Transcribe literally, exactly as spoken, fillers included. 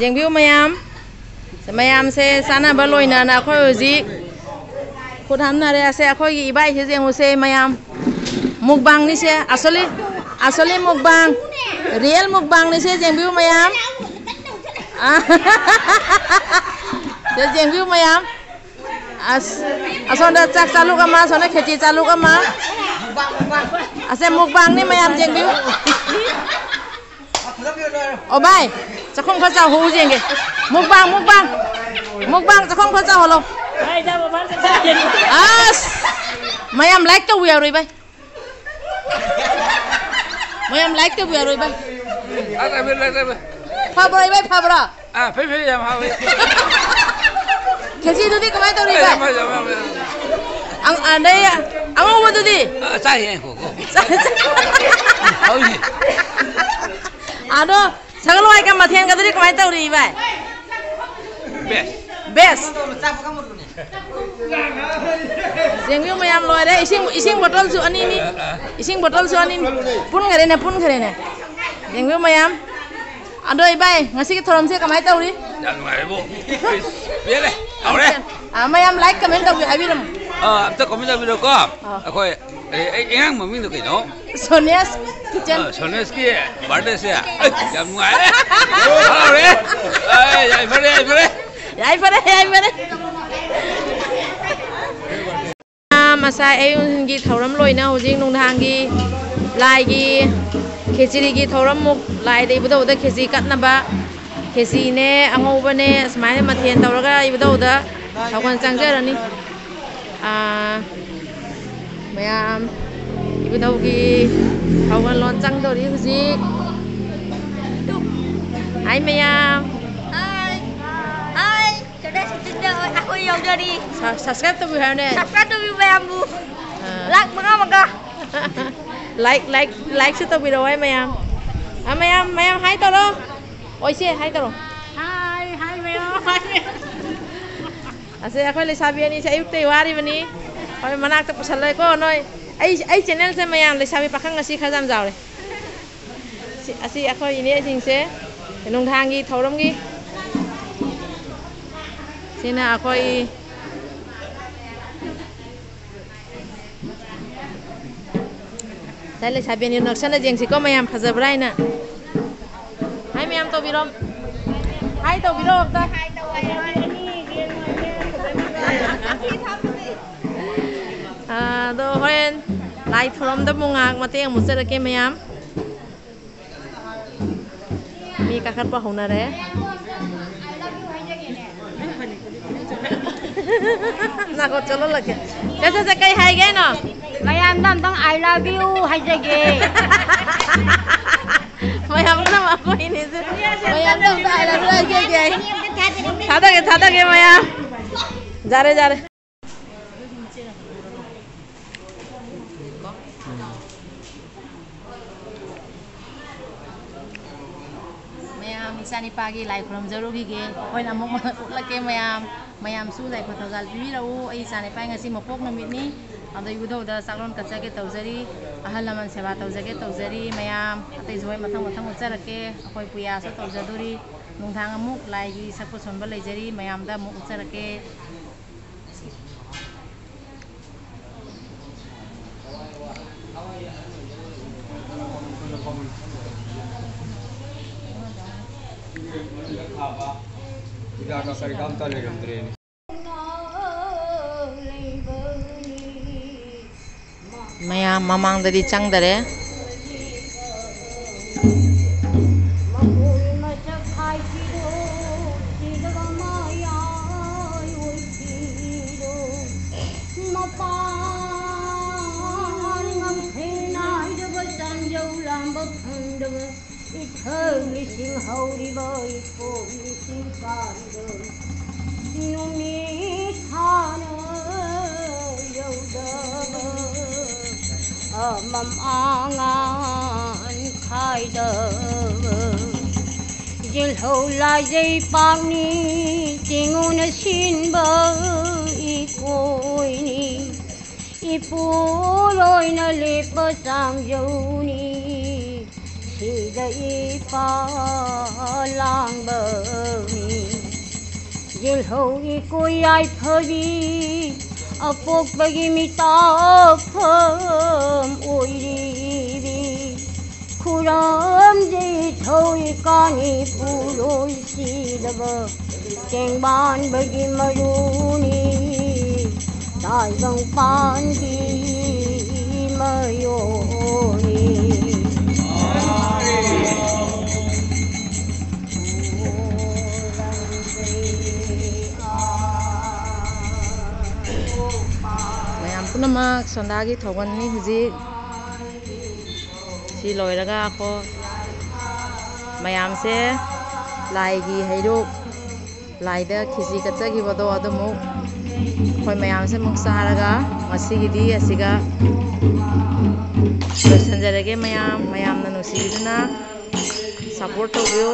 ꯌꯦꯡꯕꯤꯌꯨ ꯃꯌꯥꯝ, ꯃꯌꯥꯝꯁꯦ ꯆꯥꯅꯕ ꯂꯣꯏꯅꯅ ꯑꯩꯈꯣꯏ ꯍꯧꯖꯤꯛ ꯈꯨꯠ ꯍꯥꯝꯅꯔꯦ꯫ ꯑꯁꯦ ꯑꯩꯈꯣꯏꯒꯤ ꯏꯕꯥꯏꯁꯦ ꯌꯦꯡꯉꯨꯁꯦ ꯃꯌꯥꯝ, ꯃꯨꯛꯕꯥꯡꯅꯤꯁꯦ꯫ ꯑꯁꯣꯂꯤ, ꯑꯁꯣꯂꯤ ꯃꯨꯛꯕꯥꯡ, ꯔꯤꯌꯦꯜ ꯃꯨꯛꯕꯥꯡꯅꯤꯁꯦ꯫ ꯌꯦꯡꯕꯤꯌꯨ ꯃꯌꯥꯝ, ꯑ, ꯁꯦ ꯌꯦꯡꯕꯤꯌꯨ ꯃꯌꯥꯝ꯫ ꯑꯁ, ꯑꯁꯣꯝꯗ ꯆꯥꯛ ꯆꯥꯂꯨꯛ ꯑꯃ, ꯑꯁꯣꯝꯗ ꯈꯦꯆꯤ ꯆꯥꯂꯨꯛ ꯑꯃ꯫ ꯑꯁꯦ ꯃꯨꯛꯕꯥꯡꯅꯤ ꯃꯌꯥꯝ, ꯌꯦꯡꯕꯤꯌꯨ꯫ ꯑꯣ ꯚꯥꯏ, ꯆꯥꯛꯈꯨꯝ ꯈꯔ ꯆꯥꯎꯍꯧ ꯌꯦꯡꯒꯦ꯫ ꯃꯨꯛꯕꯥꯡ, ꯃꯨꯛꯕꯥꯡ, ꯃꯨꯛꯕꯥꯡ, ꯆꯥꯛꯈꯨꯝ ꯈꯔ ꯆꯥꯎꯍꯜꯂꯣ꯫ ꯑꯁ, ꯃꯌꯥꯝ ꯂꯥꯏꯛ ꯇꯧꯕ ꯌꯥꯔꯣꯏ ꯚꯥꯏ꯫ ꯃꯌꯥꯝ ꯂꯥꯏꯛ ꯇꯧꯕ ꯌꯥꯔꯣꯏ ꯚꯥꯏ꯫ ꯐꯕ꯭ꯔꯣ ꯏꯕꯥꯏ, ꯐꯕ꯭ꯔꯣ? ꯑꯥ, ꯐꯩ, ꯐꯩ, ꯌꯥꯝ ꯍꯥꯎꯋꯤ꯫ ꯈꯦꯆꯤꯗꯨꯗꯤ ꯀꯃꯥꯏꯅ ꯇꯧꯔꯤ ꯏꯕꯥꯏ? ꯌꯥꯝ ꯍꯥꯎꯋꯤ, ꯌꯥꯝ ꯍꯥꯎꯋꯤ, ꯌꯥꯝ ꯍꯥꯎꯋꯤ꯫ ꯑꯪ-, ꯑꯗꯩ ꯑꯉꯧꯕꯗꯨꯗꯤ? ꯑꯥ, ꯆꯥꯏꯌꯦ, ꯉꯥꯏꯈꯣꯀꯣ꯫ ꯆꯥꯏ, ꯆꯥꯏ꯫ ꯍꯥꯎꯏꯅꯦ꯫ ꯑꯗꯣ ꯁꯒꯣꯜ ꯍꯋꯥꯏꯒ ꯃꯊꯦꯜꯒꯗꯨꯗꯤ ꯀꯃꯥꯏꯅ ꯇꯧꯔꯤ ꯏꯕꯥꯏ? ꯕꯦꯁ꯫ ꯕꯦꯁ꯫ ꯌꯦꯡꯕꯤꯌꯨ ꯃꯌꯥꯝ, ꯂꯣꯏꯔꯦ꯫ ꯏꯁꯤꯡ, ꯏꯁꯤꯡ ꯕꯣꯇꯜꯁꯨ ꯑꯅꯤꯅꯤ꯫ ꯏꯁꯤꯡ ꯕꯣꯇꯜꯁꯨ ꯑꯅꯤꯅꯤ꯫ ꯄꯨꯟꯈꯔꯦꯅꯦ, ꯄꯨꯟꯈꯔꯦꯅꯦ꯫ ꯌꯦꯡꯕꯤꯌꯨ ꯃꯌꯥꯝ꯫ ꯑꯗꯣ ꯏꯕꯥꯏ, ꯉꯁꯤꯒꯤ ꯊꯧꯔꯝꯁꯦ ꯀꯃꯥꯏꯅ ꯇꯧꯔꯤ? ꯌꯥꯝ ꯅꯨꯡꯉꯥꯏꯔꯦꯕꯣ꯫ ꯄꯦꯜꯂꯦ꯫ ꯍꯥꯎꯔꯦ꯫ ꯑ, ꯃꯌꯥꯝ ꯂꯥꯏꯛ ꯀꯃꯦꯟ ꯇꯧꯕꯤ-, ꯍꯥꯏꯕꯤꯔꯝꯃꯨ꯫ ꯑ, ꯑꯝꯇ ꯀꯃꯦꯟ ꯇꯧꯕꯤꯔꯣꯀꯣ꯫ ꯑ꯫ ꯑꯩꯈꯣꯏ, ꯑꯩ, ꯑꯩ, ꯑꯉꯥꯡ ꯃꯃꯤꯡꯗꯣ ꯀꯩꯅꯣ? ꯁꯣꯅꯤꯌꯥꯁ ꯀꯤꯆꯟ꯫ ꯑ, ꯁꯣꯅꯤꯌꯥꯁꯀꯤ ꯕꯥꯔꯗꯦꯁꯦ꯫ ꯑꯩ, ꯌꯥꯝ ꯅꯨꯡꯉꯥꯏꯔꯦ꯫ ꯍꯥꯎꯔꯦ꯫ ꯑꯩ, ꯌꯥꯏꯐꯔꯦ, ꯌꯥꯏꯐꯔꯦ꯫ ꯌꯥꯏꯐꯔꯦ, ꯌꯥꯏꯐꯔꯦ꯫ ꯉꯁꯥꯏ ꯑꯌꯨꯛ ꯅꯨꯡꯊꯤꯜꯒꯤ ꯊꯧꯔꯝ ꯂꯣꯏꯅ ꯍꯧꯖꯤꯛ ꯅꯨꯡꯗꯥꯡꯒꯤ ꯂꯥꯏꯒꯤ ꯈꯦꯆ꯭ꯔꯤꯒꯤ ꯊꯧꯔꯝ ꯑꯃꯨꯛ, ꯂꯥꯏꯗ ꯏꯕꯨꯙꯧꯗ ꯈꯦꯆ꯭ꯔꯤ ꯀꯠꯅꯕ ꯈꯦꯆ꯭ꯔꯤꯅꯦ, ꯑꯉꯧꯕꯅꯦ, ꯑꯁꯨꯃꯥꯏꯅ ꯃꯊꯦꯜ ꯇꯧꯔꯒ ꯏꯕꯨꯙꯧꯗ ꯊꯧꯒꯜ ꯆꯪꯖꯔꯅꯤ꯫ ꯑꯥ, ꯃꯌꯥꯝ ꯏꯕꯨꯙꯧꯒꯤ ꯊꯧꯒꯜꯂꯣꯟ ꯆꯪꯗꯧꯔꯤ ꯍꯧꯖꯤꯛ꯫ ꯍꯥꯏ ꯃꯌꯥꯝ꯫ ꯍꯥꯏ꯫ ꯍꯥꯏ꯫ ꯆꯦꯅꯦꯜ ꯁꯤꯛꯁꯇꯤꯟꯗ ꯑꯩꯈꯣꯏ ꯌꯥꯎꯖꯔꯤ꯫ ꯁ-, subscribe ꯇꯧꯕꯤꯌꯨ ꯍꯥꯏꯕꯅꯦ꯫ Subscribe ꯇꯧꯕꯤꯌꯨ ꯃꯌꯥꯝꯕꯨ꯫ ꯑꯥ꯫ Like ꯃꯉꯥ ꯃꯉꯥ꯫ Like, like, likeꯁꯨ ꯇꯧꯕꯤꯔꯛꯑꯣ ꯍꯥꯏ ꯃꯌꯥꯝ꯫ ꯑꯥ, ꯃꯌꯥꯝ, ꯃꯌꯥꯝ ꯍꯥꯏ ꯇꯧꯔꯣ꯫ ꯑꯣꯏꯁꯦ, ꯍꯥꯏ ꯇꯧꯔꯣ꯫ ꯍꯥꯏ, ꯍꯥꯏ ꯃꯌꯥꯝ, ꯍꯥꯏ ꯃꯌꯥꯝ꯫ ꯑꯁꯦ ꯑꯩꯈꯣꯏ ꯂꯩꯁꯥꯕꯤ ꯑꯅꯤꯁꯦ ꯑꯌꯨꯛꯇꯩ ꯋꯥꯔꯤꯕꯅꯤ꯫ ꯍꯣꯏ, ꯃꯅꯥꯛꯇ ꯄꯨꯁꯜꯂꯣꯏꯀꯣ ꯅꯣꯏ꯫ ꯑꯩ, ꯑꯩ ꯆꯦꯅꯦꯜꯁꯦ ꯃꯌꯥꯝ ꯂꯩꯁꯥꯕꯤ ꯄꯥꯈꯪ ꯉꯁꯤ ꯈꯔ ꯌꯥꯝ ꯆꯥꯎꯔꯦ꯫ ꯁꯤ, ꯑꯁꯤ ꯑꯩꯈꯣꯏ ꯏꯅꯦꯁꯤꯡꯁꯦ ꯅꯨꯡꯗꯥꯡꯒꯤ ꯊꯧꯔꯝꯒꯤ ꯁꯤꯅ ꯑꯩꯈꯣꯏ ꯉꯁꯥꯏ ꯂꯩꯁꯥꯕꯤ ꯑꯅꯤ ꯅꯛꯁꯟꯅ ꯌꯦꯡꯁꯤꯀꯣ ꯃꯌꯥꯝ, ꯐꯖꯕ꯭ꯔꯥ ꯍꯥꯏꯅ꯫ ꯍꯥꯏ ꯃꯌꯥꯝ ꯇꯧꯕꯤꯔꯣ꯫ ꯍꯥꯏ ꯇꯧꯕꯤꯔꯣ ꯑꯝꯇ꯫ ꯑꯥ, ꯑꯗꯣ ꯍꯣꯔꯦꯟ ꯂꯥꯏ ꯊꯧꯔꯝꯗ ꯑꯃꯨꯛ ꯉꯥꯏꯍꯥꯛ ꯃꯇꯦꯛ ꯑꯃꯨꯛ ꯆꯠꯂꯛꯀꯦ ꯃꯌꯥꯝ꯫ ꯃꯤ ꯀꯥꯈꯠꯄ ꯍꯧꯅꯔꯦ꯫ ꯉꯥꯏꯈꯣ, ꯆꯣꯠꯍꯜꯂꯛꯀꯦ꯫ ꯁꯦ, ꯁꯦ, ꯁꯦ, ꯀꯩ ꯍꯥꯏꯒꯦ ꯍꯥꯏꯅꯣ? ꯃꯌꯥꯝꯗ ꯑꯝꯇꯪ "I love you" ꯍꯥꯏꯖꯒꯦ꯫ ꯃꯌꯥꯝ ꯄꯨꯝꯅꯃꯛ ꯑꯩꯈꯣꯏꯅꯤꯁꯦ꯫ ꯃꯌꯥꯝꯗ ꯑꯝꯇ "I love you" ꯍꯥꯏꯖꯒꯦ꯫ ꯊꯥꯗꯒꯦ, ꯊꯥꯗꯒꯦ ꯃꯌꯥꯝ꯫ ꯌꯥꯔꯦ, ꯌꯥꯔꯦ꯫ ꯃꯌꯥꯝ, ꯏꯆꯥꯅꯤꯄꯥꯒꯤ ꯂꯥꯏ ꯈꯨꯔꯨꯝꯖꯔꯨꯈꯤꯒꯦ꯫ ꯑꯩꯈꯣꯏꯅ ꯑꯃꯨꯛ ꯎꯠꯂꯛꯀꯦ ꯃꯌꯥꯝ꯫ ꯃꯌꯥꯝꯁꯨ ꯌꯥꯏꯐ ꯊꯧꯖꯥꯜ ꯄꯤꯕꯤꯔꯛꯎ꯫ ꯑꯩ ꯏꯆꯥꯅꯤꯄꯥꯒꯤ ꯉꯁꯤ ꯃꯄꯣꯛ ꯅꯨꯃꯤꯠꯅꯤ꯫ ꯑꯗꯣ ꯏꯕꯨꯙꯧꯗ ꯆꯥꯛꯂꯣꯟ ꯀꯠꯆꯒꯦ ꯇꯧꯖꯔꯤ꯫ ꯑꯍꯜ ꯂꯃꯟ ꯁꯦꯕꯥ ꯇꯧꯖꯒꯦ ꯇꯧꯖꯔꯤ꯫ ꯃꯌꯥꯝ ꯑꯇꯩꯁꯨ ꯍꯣꯏ ꯃꯊꯪ ꯃꯊꯪ ꯎꯠꯆꯔꯛꯀꯦ꯫ ꯑꯩꯈꯣꯏ ꯄꯨꯌꯥꯁꯨ ꯇꯧꯖꯗꯣꯔꯤ꯫ ꯅꯨꯡꯗꯥꯡ ꯑꯃꯨꯛ ꯂꯥꯏꯒꯤ ꯁꯛꯄ ꯁꯣꯟꯕ ꯂꯩꯖꯔꯤ꯫ ꯃꯌꯥꯝꯗ ꯑꯃꯨꯛ ꯎꯠꯆꯔꯛꯀꯦ꯫ ꯍꯤꯗꯥꯛꯀ ꯀꯔꯤꯒ ꯑꯝꯇ ꯂꯩꯔꯝꯗ꯭ꯔꯦꯅꯦ꯫ ꯃꯌꯥꯝ ꯃꯃꯥꯡꯗꯗꯤ ꯆꯪꯗꯔꯦ꯫ ꯃꯀꯣꯏ ꯃꯁꯛ ꯍꯥꯏꯁꯤꯔꯣ, ꯁꯤꯗꯕ ꯃꯌꯥꯏ ꯑꯣꯏꯁꯤꯔꯣ, ꯃꯄꯥꯟ ꯉꯝꯈꯩ ꯅꯥꯏꯗꯕ, ꯆꯥꯡꯖꯧ ꯂꯥꯝꯕ ꯐꯪꯗꯕ, ꯏꯊꯛ ꯂꯤꯁꯤꯡ ꯍꯧꯔꯤꯕ ꯏꯄꯣꯝ ꯂꯤꯁꯤꯡ ꯄꯥꯟꯕ ꯅꯨꯃꯤꯠ ꯊꯥꯅ ꯌꯧꯗꯕ ꯑꯃꯝ ꯑꯉꯥꯟ ꯈꯥꯏꯗꯕ ꯌꯦꯜꯍꯧ ꯂꯥꯏꯖꯩ ꯄꯥꯛꯅꯤ ꯆꯤꯡꯉꯨꯅ ꯁꯤꯟꯕ ꯏꯀꯣꯏꯅꯤ꯫ ꯏꯄꯨꯔꯣꯏꯅ ꯂꯦꯞꯄ ꯆꯥꯡꯖꯧꯅꯤ, ꯁꯤꯗ ꯏꯄꯥ ꯂꯥꯡꯕꯅꯤ꯫ ꯍꯧꯏꯀꯣ ꯌꯥꯏꯐꯕꯤ, ꯑꯄꯣꯛꯄꯒꯤ ꯃꯤꯇꯥꯐꯝ ꯑꯣꯏꯔꯤꯕꯤ꯫ ꯈꯨꯔꯨꯝꯖꯩ ꯊꯧꯔꯤꯀꯥꯅꯤ ꯄꯨꯔꯣꯏ ꯁꯤꯗꯕ ꯇꯦꯡꯕꯥꯟꯕꯒꯤ ꯃꯔꯨꯅꯤ꯫ ꯇꯥꯏꯕꯪ ꯄꯥꯟꯒꯤ ꯃꯌꯣꯜꯅꯤ꯫ ꯃꯌꯥꯝ ꯄꯨꯝꯅꯃꯛ ꯁꯣꯟꯗꯥꯒꯤ ꯊꯧꯒꯜꯅꯤ ꯍꯧꯖꯤꯛ꯫ ꯁꯤ ꯂꯣꯏꯔꯒ ꯑꯩꯈꯣꯏ ꯃꯌꯥꯝꯁꯦ ꯂꯥꯏꯒꯤ ꯍꯩꯔꯨꯛ, ꯂꯥꯏꯗ ꯈꯤꯆꯤ ꯀꯠꯆꯈꯤꯕꯗꯣ ꯑꯗꯨꯃꯨꯛ ꯑꯩꯈꯣꯏ ꯃꯌꯥꯝꯁꯦ ꯑꯃꯨꯛ ꯆꯥꯔꯒ ꯉꯁꯤꯒꯤꯗꯤ ꯑꯁꯤꯒ ꯂꯣꯏꯁꯤꯟꯖꯔꯒꯦ꯫ ꯃꯌꯥꯝ, ꯃꯌꯥꯝꯅ ꯅꯨꯡꯁꯤꯕꯤꯗꯨꯅ support ꯇꯧꯕꯤꯌꯨ꯫